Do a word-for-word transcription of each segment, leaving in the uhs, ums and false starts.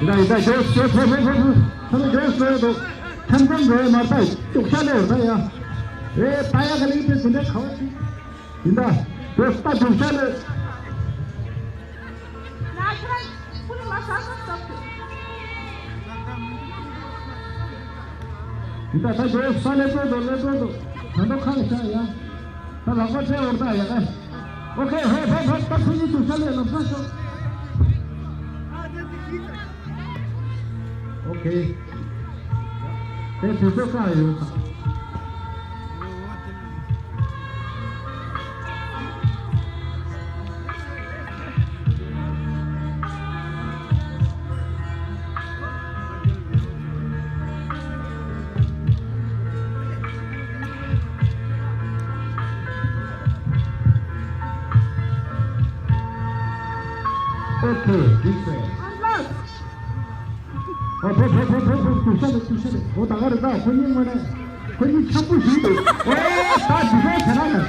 ཡིན་ད་ཡིན་ད། ཇོ་ཇོ་ཕོ་ཕོ་ཕོ་ཕོ། ཐ་ན་ཇོ་ཇོ་ཡོད་དོ། ཐམ་ཐམ་ཇོ་ཡོད་མ་རེད་ད། ཅུག་ཤ་ལེ་ཡོད་ད་ཡ། ཨེ་ད་ཡ་ག་ལེ་དེ་དེ་འདྲ་ག་བ་ཅིག་ཡིན་ད། ཇོ་ད་ཅུག་ཤ་ལེ། ཡིན་ད། ད་ཇོ་ས་ལེ་ཏོ་དོ་ལེ་ཏོ་དོ། ད་དོ་ཁ་ལེ་ཤ་ཡ། ད་ལག་པ་ཕྲལ་འོར་ད་ཡ་ག། ཨོ་ཁེ། ཧོ་ཧོ་ཧོ། ད་ཁོ་གཉིས་ཅུག་ཤ་ལེ་ལབ་ས་ཤོག་ཨོ་ཁེ། དེ་དུས་ཚོད་བཀག་ཡོད་ད། ཨོ་ཁེ། འགྲིག་སོང་། ཨོ་ཕོ་ཕོ་ཕོ་ཕོ་ཕོ། ཅུག་ཤ་ལེ། ཅུག་ཤ་ལེ། ཨོ་ད་ག་རེད་ད། ཁོ་གཉིས་དངོས་གནས་ཁོ་གཉིས་འཆམ་པོ་ཞིག་འདུག་ཨོ་ད་འདི་ག་བྱས་ན་ན།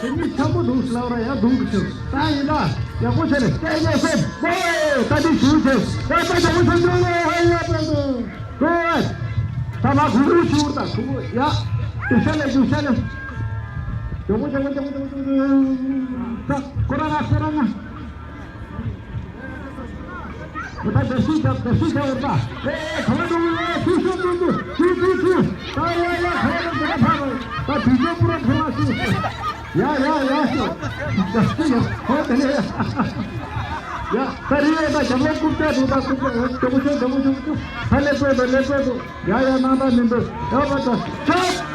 ཁོ་གཉིས་འཆམ་པོ་འདུག་ཟེར་ལབ་ར་ཡ། འདུག་འདུག་ཟེར། ད་ཡིན་ད། ཡག་པོ་བྱས་ནས་སྐད་རྒྱག་སེམས་པོ། ད་འདི་ཞུ་བྱས། ད་ད་ཡག་པོ་བྱས། ཅུག་ལེ། ཧ་ཡ་པ་དོ། ཀོ་ད་མ་གུ་གུ་ཞུ་ད་གུ་གུ་ཡ། ཅུག་ཤ་ལེ། ཅུག་ཤ་ལེ། ཇོ་མོ་ཇོ་མོ་ཇོ་མོ་ཇོ་མོ་ཇོ་མོ། ད་ཁོ་ར་ང་ཁོ་ར་ང་། ད་དགའ་བསུ་བྱ། དགའ་བསུ་བྱ་འོར་ད། ཨེ་ག་བ་འགྲོ་གི་ཡོད། ཚུར་ཤོག་ཚུར་ཚུར་ཚུར་ཚུར་ཚུར། ད་ཡ་ཡ་ག་བ་འགྲོ་ག་ཕ་རོ། ད་དུས་ཚོད་པུ་ར་ཁོ་ར་ཤུ། ཡ་ཡ་ཡ་ཤོག་དགའ་བསུ་ཡ། ཧོ་དེ་ནས་ཡ། ཡ་ད་རེད་ཡ། ད་རྒྱབ་ལོགས་རྐུབ་བཀྱག་འདུག་ད་རྐུབ་བཀྱག་ཡ། དེ་མོ་ཤོག་དེ་མོ་ཤོག་ད་ལེ་ཚོ་དང་ལེ་ཚོ་དང་། ཡ་ཡ་ནང་ད་མི་འདུག་ཡ་བ་ད་ཆ།